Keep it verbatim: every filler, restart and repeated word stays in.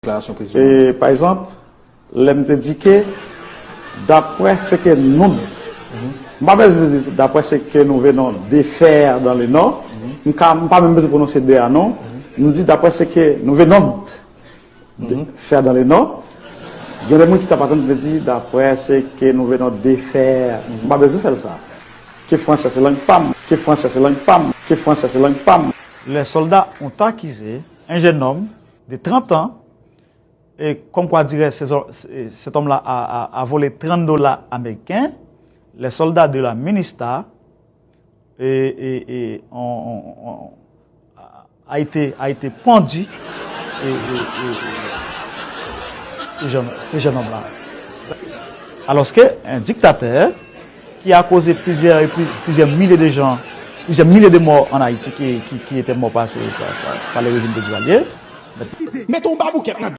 Deklarasyon prezidan. E, pa egzanp, lè m te di ke, d'après ce que nous, m pa bezwen di, d'après ce que nous venons de faire dans le Nord, m ka, m pa menm bezwen pwononse de a non, m di, d'après ce que nous venons de faire dans le Nord, gen de moun ki t ap atann m te di, d'après ce que nous venons de faire, m pa bezwen fè l sa. Ke fransè se lang pa m, ke fransè se lang pa m, ke fransè se lang pa m. Les soldats ont accusé un jeune homme de trente ans et comme quoi dirait ces- cet homme-là a, a- a volé trente dollars américains. Les soldats de la MINUSTAH et, et- et ont- ont- ont- a été, a été pendu et, et- et- et ce jeune, ce jeune homme-là. Alors qu'un dictateur qui a causé plusieurs, et plus- plusieurs milliers de gens, plusieurs milliers de morts en Haïti qui, qui- qui étaient morts par, ce- par- par- par le régime de Duvalier. Mete yon baboukèt nan